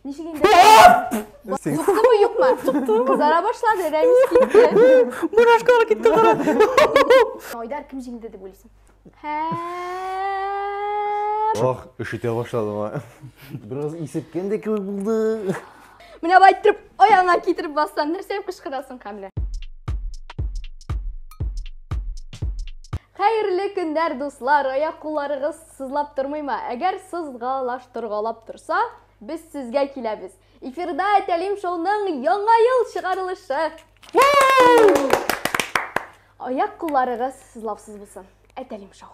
Ничек инде? Суктымы, юкмы? Кызара башлады, Рәмис китте. Мурашкалар китте кара. Айдар кем җиңде дип уйлыйсың? Һәм Ах, өшетә башладым. А. Бераз исеткән дә кебек булды. Менә болай иттереп аягыңа китереп бассам, нәрсә дип кычкырасың, Хәмлә? Хәерле көннәр, дуслар! Аяк кулларыгыз сызлап тормыймы? Әгәр сызгалаштыргалап торса, без сезгә киләбез. Эфирда Тәлим шоуның яңа ел чыгарылышы. Аяк кулларыгыз сызлаусыз булсын. Әтәлим шоу.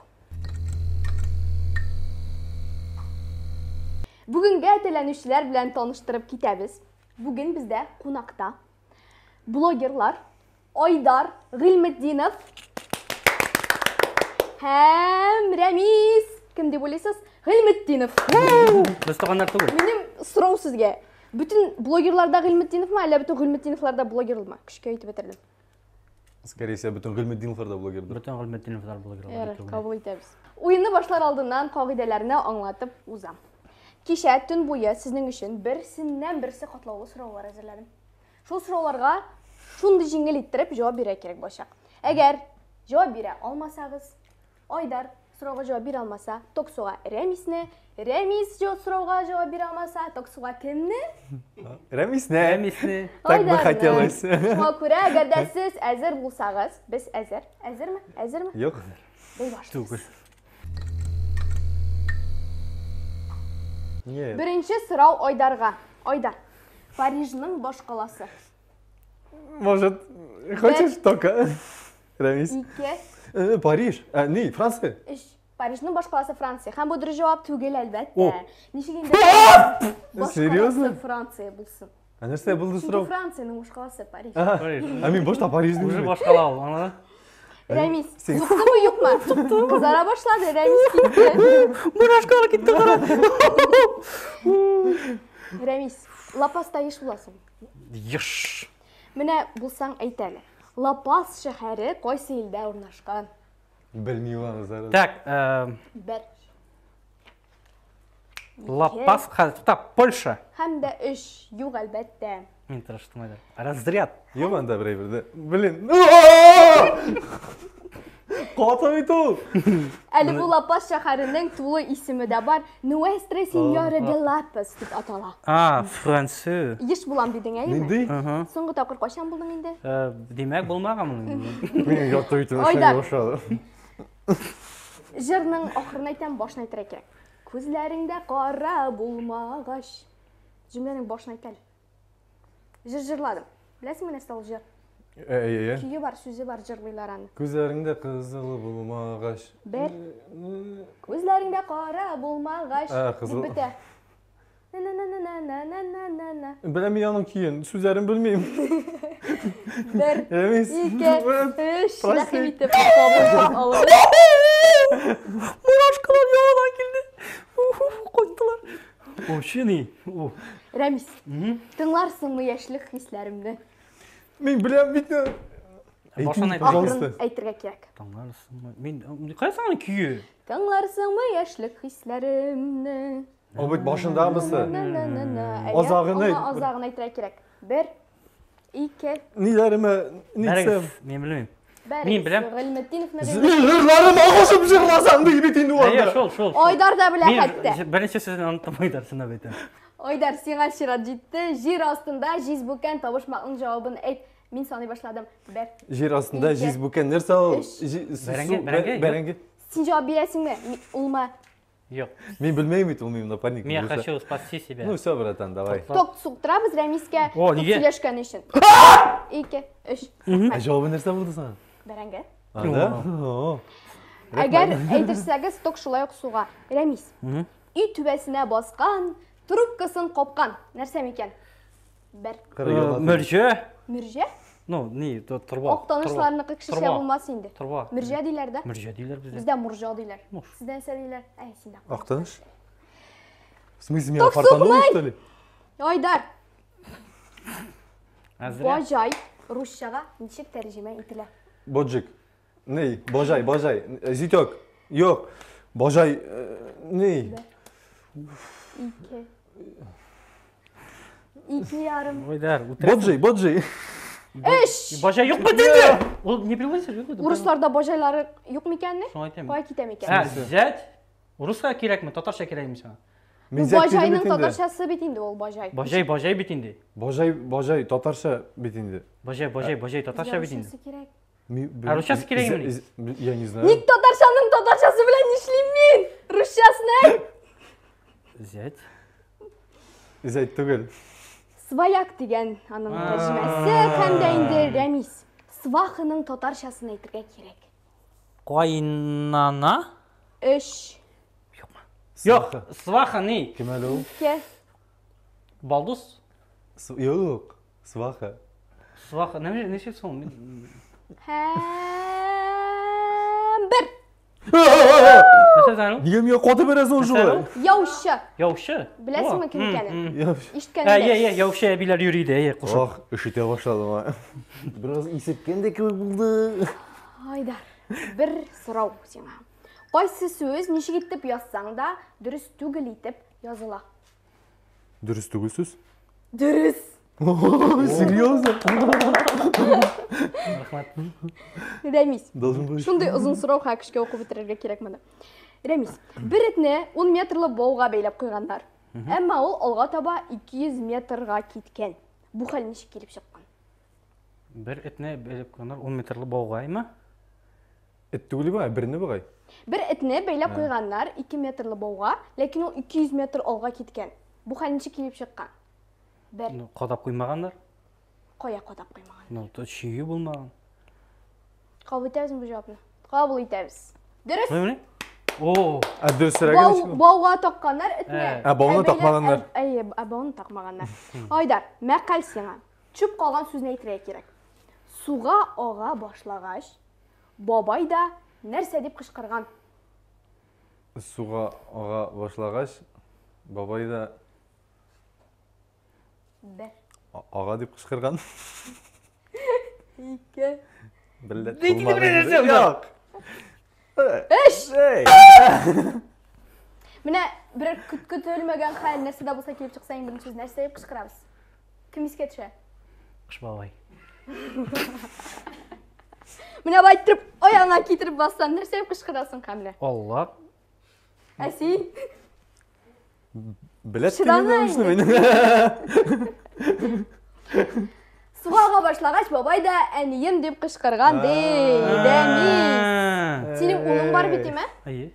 Бүгенге әтәләнүчеләр белән таныштырып китәбез. Бүген бездә кунакта блогерлар Айдар Гыйльметдинов һәм Рәмис, кем дип уйлыйсыз? Гыйльметдинов. Без туганнар түгел. Минем сорау сезгә. Бөтен блогерлар да Гыйльметдиновмы, әллә бөтен Гыйльметдиновлар да блогерлармы? Көчкә әйтеп бетердем. Скорее всего, бөтен Гыйльметдиновлар да блогердыр. Бөтен Гыйльметдиновлар блогерлар. Ярар, кабул итәбез. Уенны башлар алдыннан кагыйдәләрне аңлатып узам. Кичә төн буе сезнең өчен берсеннән-берсе катлаулы сораулар әзерләдем. Шул сорауларга шундый җиңел иттереп җавап бирә кирәк булачак. Әгәр җавап бирә алмасагыз, Айдар сорауга җавап бирә алмаса, ток суга Рәмисне, Рәмис сорауга җавап бирә алмаса, ток суга кемне? Рәмисне. Рәмисне. Так бы хотелось. Шуңа күрә, әгәр дә сез әзер булсагыз, без әзер. Әзерме? Әзерме? Юк. Без башлыйбыз. Түгел. Нет. Беренче сорау Айдарга. Айдар, Парижның башкаласы. Может, хочешь только? Рәмис. Ике, Париж. Ә, ни, Франция. өч. Парижның башкаласы Франция. Һәм бу дөрес җавап түгел, әлбәттә. О. Ничек инде башкаласы Серьезно? Франция булсын? Ә нәрсә булды Чөнки сорау? Франциянең башкаласы Париж. Париж. Ә мин башта Парижны Уже белмим. башкала ул, аңладың? Рәмис, Син- суктымы, юкмы? Кызара башлады, Рәмис китте. Мурашкалар китте кара. Рәмис, Лапаста еш буласың. Еш. Менә булсаң әйт әле. Лапас шәһәре кайсы илдә урнашкан? Белмим аны зараз. Так, Бер. Ла-Пас, хәзер тукта, Польша. Һәм дә өч. Юк, әлбәттә. Мин тырыштым, Айдар. Разряд. Юк анда бер әйбер дә. Блин. Каты бит ул. Әле бу Ла-Пас шәһәренең тулы исеме дә бар. Nuestra Señora de La Paz дип атала. А, Франция. Еш булам дидең, әйеме? Нинди? Соңгы тапкыр кайчан булдың инде? Димәк, булмаган моның. Мин ятты бит ул. Айдар. Ошады. Җырның ахырын әйтәм, башын әйтергә кирәк. Күзләреңдә кара булмагач. Җөмләнең башын әйт әле. Җыр җырладым. Беләсеңме нәрсә ул җыр? Әйе. Көе бар, сүзе бар, җырлыйлар аны. Күзләреңдә кызыл булмагач. Бер. Күзләреңдә кара булмагач. Ә, кызыл. Дип бетә. На-на-на-на-на-на-на-на. Беләм мин аның көен, сүзләрен белмим. Бер, Рәмис. ике, өч. Прости. Рәхим итеп кабул итеп алыгыз. Мурашкалар яңадан килде. Кайттылар. Вообще ни? О. Рәмис, тыңларсыңмы яшьлек хисләремне? Мин беләм бит. Башын әйт. Пожалуйста. Ахырын әйтергә кирәк. Тыңларсыңмы? Мин кайсы аның көе? Тыңларсыңмы яшьлек хисләремне? Ул бит башындамысы? На-на-на-на. Әйе, Азагын әйт. аңа Азагын әйтергә кирәк. Бер, ике, Ниләремә нитсәм. Бәрегез, мин белмим. бәрегез. Мин беләм. Гыйльметдиновны Җырларым агышып җырласам ди бит инде Әйе, анда. шул, шул. шул. Айдар да белә Мин хәтта. беренче сүзен оныттым Айдар, чынлап әйтәм. Айдар, сиңа чират җитте. Җир астында җиз бүкән табышмакның җавабын әйт. Мин саный башладым. Бер. Җир астында Ике. җиз бүкән нәрсә ул? Өч. Бәрәңге, бәрәңге, Бәрәңге. Син җавап бирәсеңме? Улма. Юк. Мин белмим бит ул минем напарник. Мин булса. хочу спасти себя. Ну все, братан, давай. Ток суктырабыз Рәмискә. О, Күп нигә? сөйләшкән өчен. Ике, өч. Ә җавабы нәрсә булды сиңа? Бәрәңге. А, да? О. Әгәр әйтерсәгез, ток шулай ук суга. Рәмис. Өй түбәсенә баскан, трубкасын капкан. Нәрсә микән? Бер. Кыры ялан. Мөрҗә. Мөрҗә? Ну, ни, торба. Ак танышларныкы кешечә Торба. булмас инде. Торба. Мөрҗә диләр дә. Мөрҗә диләр бездә. Бездә морҗа диләр. Муж. Сездә нәрсә диләр? Әй, син дә. Актаныш? В смысле, меня Ток фартануло, сукмай! что ли? Айдар, Әзрә. баҗай русчага ничек тәрҗемә ителә? Боджик. Ней, бажай, бажай. Зитек. Юк. Бажай, ней. Ике. 2,5. Айдар, үтерәсең. Боджи, боджи. Өч. Бажай юк бит инде. Ул не переводится юк бит. Урысларда бажайлары юк микәнни? Шуны әйтәм. Кая китә микән? Ә, зять. Урысча кирәкме, татарча кирәкме сиңа? Бу Мин зять дидем бажайның бит инде. татарчасы бит инде ул бажай. Бажай, бажай бит инде. Бажай, бажай, татарча бит инде. Бажай, бажай, бажай, татарча бит инде. Русчасы кирәк. Ә русчасы кирәкмени? Я не знаю. Ник татарчаның татарчасы белән нишлим мин? Русчасын әйт. Зять. Зять түгел. Свояк дигән аның тәрҗемәсе һәм дә инде Рәмис. Сваханың татарчасын әйтергә кирәк. Кайнана? Өч, Юкмы? Юк, сваха ни? Кем әле ул? ике, Балдыз? Юк, сваха. Сваха, нәмә ничек соң? Мин- һәм бер. Нәрсә ул? Нигә миңа каты бәрәсең Нәрсә шулай? ул? Яучы. Яучы. Беләсеңме кем икәнен? Яучы. Ишеткәнеңдә. Ә, я, я, яучы әбиләр йөри иде, әйе, кушып. Ах, ишетә башладым. а. Бераз исеткән дә кебек булды. Айдар, бер сорау сиңа. Кайсы сүз ничек итеп язсаң да, дөрес түгел итеп языла? Дөрес түгел сүз. Дөрес. Серьезно? Рәхмәт. Рәмис. Должен был. Шундый озын сорау ха кешегә укып бетерергә кирәк моны. Рәмис, бер этне 10 метрлы бауга бәйләп куйганнар. Әмма ул алга таба 200 метрга киткән. Бу хәл ничек килеп чыккан? Бер этне бәйләп куйганнар 10 метрлы бауга, әйме? Эт түгел бугай, берне бугай. Бер этне бәйләп куйганнар 2 метрлы бауга, ләкин ул 200 метр алга киткән. Бу хәл ничек килеп чыккан? Бер Ну, кадап куймаганнар. кая кадап куймаган. Ну, то чөе булмаган. Кабул итәбезме бу җавапны? Кабул итәбез. Дөрес. Шулаймыни? О, Ә дөресрәге Бау, ничек? бауга такканнар этне. Ә, бауны Ә, бәйләп- такмаганнар. Ә, Әйе, ә бауны такмаганнар. Айдар, мәкаль сиңа. Төшеп калган сүзне әйтергә кирәк. Суга ага башлагач, бабай да нәрсә дип кычкырган? Суга ага башлагач, бабай да Бер, ага дип кычкырган. ике, Беллә. Бик инде бер нәрсә Юк. өч. Эй! Менә бер көтелмәгән хәл нәрсә дә булса килеп чыкса, иң беренче сүз нәрсә дип кычкырабыз? Кем искә төшә? Кыш бабай. Менә бай иттереп, аягыңа китереп бассаң, нәрсә дип кычкырасың хәмле? Алла. Ә син? Беләт Чыдама дигән инде. мин. Суга башлагач, бабай да әнием дип кычкырган ди. Дәмис. Синең улың бар бит, име? Әйе.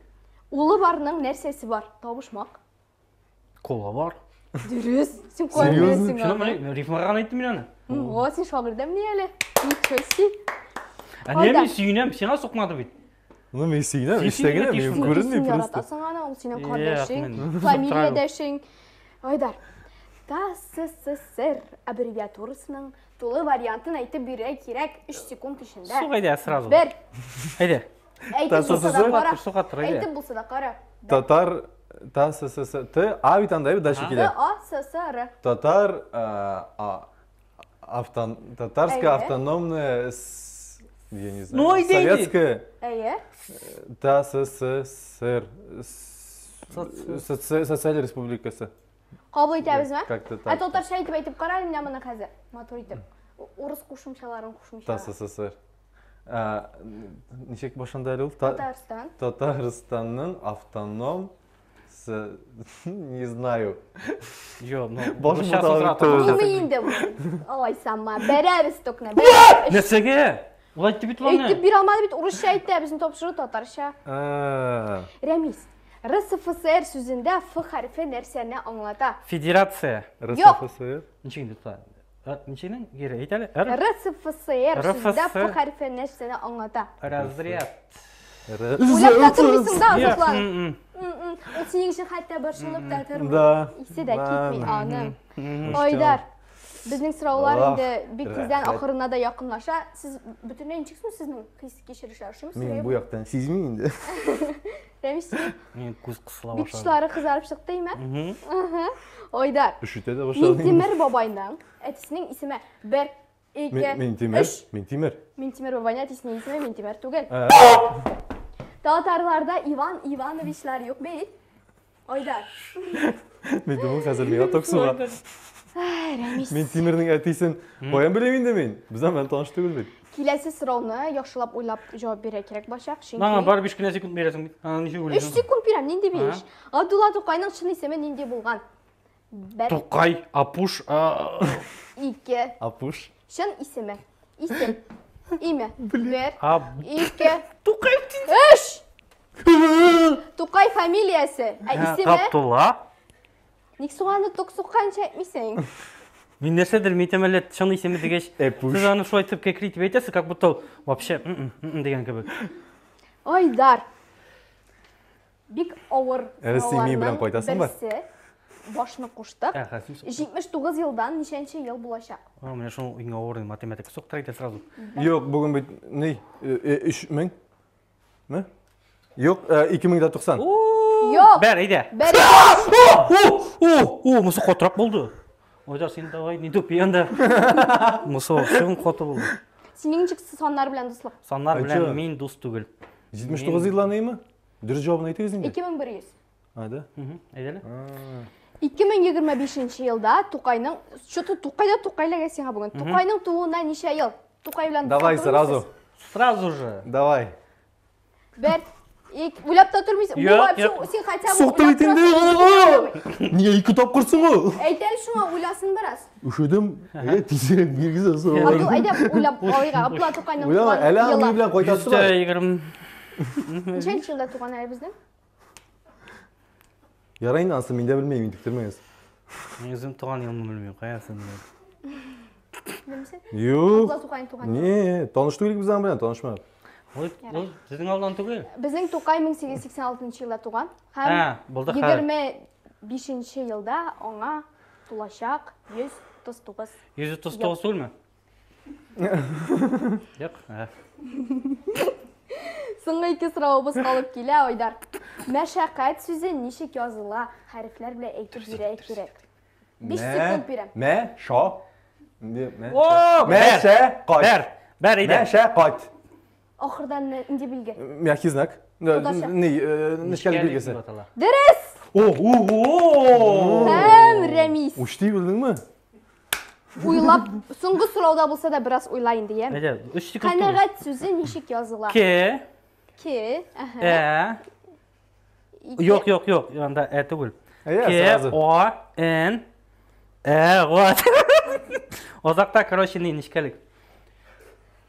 Улы барның нәрсәсе бар? Табышмак. Кола бар. Дөрес. Син каян Серьезно? беләсең Шуны аны? менә рифмага гына әйттем мин аны. О, син шагыйрьдәмени әле? Ничего себе. Ә нигә Айдар. мин сөенәм? Сиңа сукмады бит. Ну мин сөенәм, Син эштә генә сөенергә мин тиешсең. күренми Син просто. яратасың аны, ул синең Юк, кардәшең, мин- фамилиядәшең. Айдар, ТАССР аббревиатурасының тулы вариантын әйтеп бирергә кирәк 3 секунд эчендә. Сук әйдә сразу. Бер. Әйдә. Әйтеп булса да ТАССР? кара. Сук аттыр, әйдә. Әйтеп булса да кара. Татар Та С С С Т А бит анда бит дальше Т килә. А С С Р. Татар Татарская Әйе. автономная я не знаю. Ну, әйдә, әйдә. Советская Әйе. Та С С С Р Социаль республикасы. Кабул итәбезме? Как-то Ә так. татарча әйтеп әйтеп кара әле менә моны хәзер. Матур итеп. Урыс кушымчаларын Та кушмыйча. С С С Р. Ничек башында әле ул? Татарстан. Татарстанның автоном с не знаю. Юк, ну, Башым русчасын буталып сразу китте уже. татарчасын. Булмый инде бу. Алайсама, бәрәбез токны. Бәрәбез. Нәрсәгә? Ул әйтте бит аны. Әйтеп бирә алмады бит, урысча әйтте, безнең тапшыру татарча. А, Рәмис, РСФСР сүзендә Ф хәрефе нәрсәне аңлата? Федерация. РСФСР. Ничек инде та? Ничек инде? Гире әйт әле. Р РСФСР сүзендә Ф РФСР. хәрефе нәрсәне аңлата? Разряд. Уйлап та тормыйсың да, Юк, Азатлан. м, м. Ул синең өчен хәтта борчылып та тормый. Да. Исе дә китми аның. М. Айдар, безнең сораулар Ах, инде бик тиздән рәхәт. ахырына да якынлаша. Сез бөтенләй ничек соң сезнең хис кичерешләр? Шуны Мин бу яктан сизмим инде. Рәмис, синең Мин күз кысыла бит башлады. очлары кызарып чыкты име? Мгм. Айдар, Өшетә дә башлады. Минтимер бабайның әтисенең исеме 1, 2, Минтимер. 3. Минтимер. Минтимер бабайның әтисенең исеме Минтимер түгел. Ә, Татарларда Иван Ивановичлар юк бит. Айдар, Мин думал, хәзер миңа ток суга. Ай, Рәмис. Мин Тимернең әтисен каян белим инде мин? Без аның белән таныш түгел бит. Киләсе сорауны яхшылап уйлап җавап бирергә кирәк булачак, чөнки Аңа бары 5 кенә секунд бирәсең бит. Аны ничек 3 уйлыйсың? секунд бирәм, нинди 5? Габдулла Тукайның чын исеме нинди булган? Бер, Тукай, Апуш, ике. Апуш. Чын исеме. Исем. Имя. Бер, Аб... ике, Тукай. өч! Тукай фамилиясе. Ә исеме? Габдулла. Ник соң аны ток сукканча әйтмисең? Мин нәрсәдер, мин әйтәм әллә чын исеме дигәч, Эпуш. сез аны шулай итеп кәкри итеп әйтәсез, как будто ул вообще м-м, дигән кебек. Айдар. Бик авыр Әле син минем белән сорауларның кайтасың ба? берсе. Башны куштык. Ә, хәзер сук. 79 елдан ничәнче ел булачак? А, менә шул иң авыр математика суктыра итә сразу. Юк, бүген бит ни? 3000? Ме? Юк, 2090. Юк. Бәр, әйдә. Бер. О, о, о, мусы катырак булды. Айдар, син давай, не тупи анда. Мусы вообще каты булды. Синең ничек саннар белән дуслык? Саннар Айчы. белән мин дус түгел. 79 елдан нейме? Дөрес җавабын әйтегез инде. 2100. А, да? Әйдә әле. 2025 елда Тукайның, что-то Тукай да Тукай ләгә сиңа бүген. Тукайның тууына ничә ел? Тукай белән Давай дуслык сразу. түгелмесез? Сразу же. Давай. Бер, ике, уйлап та тормыйсың. Бу Юк, вообще юк. син хотя бы Суктым уйлап бит инде. торасың. Нигә ике тапкырсың ул? Әйт әле шуңа уйласын бераз. Өшедем. Э, тизрәк биргезә сорауларны. Абдул, әйдә уйлап алыйк. Абдулла Тукайның Уйлама, туган әле аның елы. белән кайтасы бар. 120. Ничәнче елда туган әле безнең? Ярай инде, ансын мин дә белмим, интектермәгез. Мин үзем туган елымны белмим, каясын беләм. Белмисең? Юк. Абдулла Тукайның туган елы. Не, таныш түгел без аның белән, танышмадык. Ул ул сезнең алдан түгел. Безнең Тукай 1886 елда туган һәм Ә, булды хәзер. 25 елда аңа тулачак 139. 139 түгелме? Юк. ә. Соңгы ике соравыбыз калып килә, Айдар. Мәшәкать сүзе ничек языла? Хәрефләр белән әйтеп бирә кирәк. 5 секунд бирәм. Мә, ша. Инде мә. О, Мә, бәр. шә, кайт. Бәр, бәр әйдә. Мә, шә, кайт. Ахырдан нинди билге? Мягкий знак. Тоташа. Ни, нечкәлек билгесе. дип атала. Дөрес! О, о, о! Һәм Рәмис. Учти белдеңме? Уйлап, соңгы сорауда булса да бераз уйла инде, яме? Әйдә, 3 секунд. түгел. Канәгать сүзе ничек языла? К, К, әһә. Э, Ике. Юк, юк, юк, анда Э түгел. Әйе, К, сразу. О, Н, Э, вот. Озакта, короче, не нечкәлек.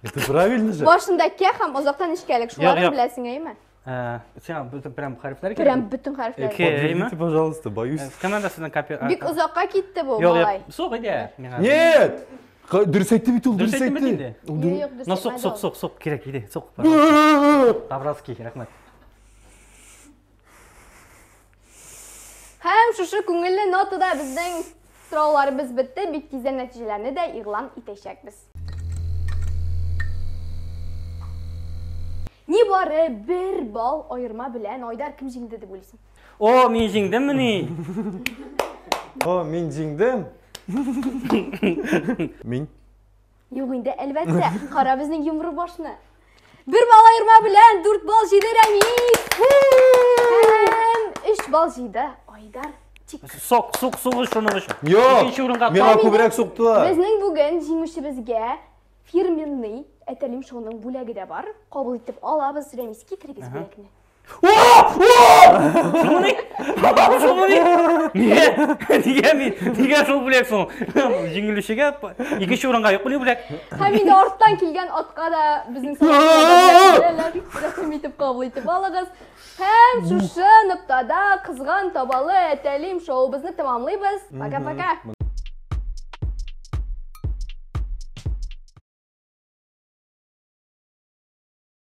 Это правильно же. Башында К һәм азакта нечкәлек. Шуларны Юк, юк. беләсең, әйме? Э, Син бөтен прям хәрефләр кирәк. Прям бөтен хәрефләр. К, әйме? Подтвердите, пожалуйста, боюсь. Кемнән дә сезнең копи. Бик озакка китте бу, Юк, малай. юк. Сук әйдә. Миңа. Нет! Дөрес әйтте бит ул, Дөрес дөрес әйтте бит әйтте. инде. Ул Юк, дөрес- юк, дөрес Ну, сук, әйтмәде сук, ул. сук, сук, кирәк иде. Сук. пожалуйста. По-братски, рәхмәт. Һәм шушы күңелле нотада безнең сорауларыбыз бетте. Бик тиздән нәтиҗәләрне дә игълан итәчәкбез. Ни бары бер балл аерма белән Айдар кем җиңде дип уйлыйсың? О, мин җиңдеммени? О, мин җиңдем. Мин. Юк инде, әлбәттә. Кара безнең йомры башны. Бер балл аерма белән 4 балл җыйды Рәмис. Һәм 3 балл җыйды Айдар. Чик. Сок, сук, сук шуның өчен. Юк. Икенче урынга Миңа Һәм инде күбрәк суктылар. Безнең бүген җиңүчебезгә фирменный Әтәлим шоуның бүләге дә бар. Кабул итеп алабыз. Рәмис, китерегез бүләкне. Шулмыни? Шулмыни? Нигә? Нигә мин? Нигә шул бүләк соң? Җиңелүчегә икенче урынга юк бүләк. Һәм инде арттан килгән атка да безнең саламнар. Рәхим итеп кабул итеп алыгыз. Һәм шушы ноктада кызган табалы Әтәлим шоуыбызны тәмамлыйбыз. Пока-пока.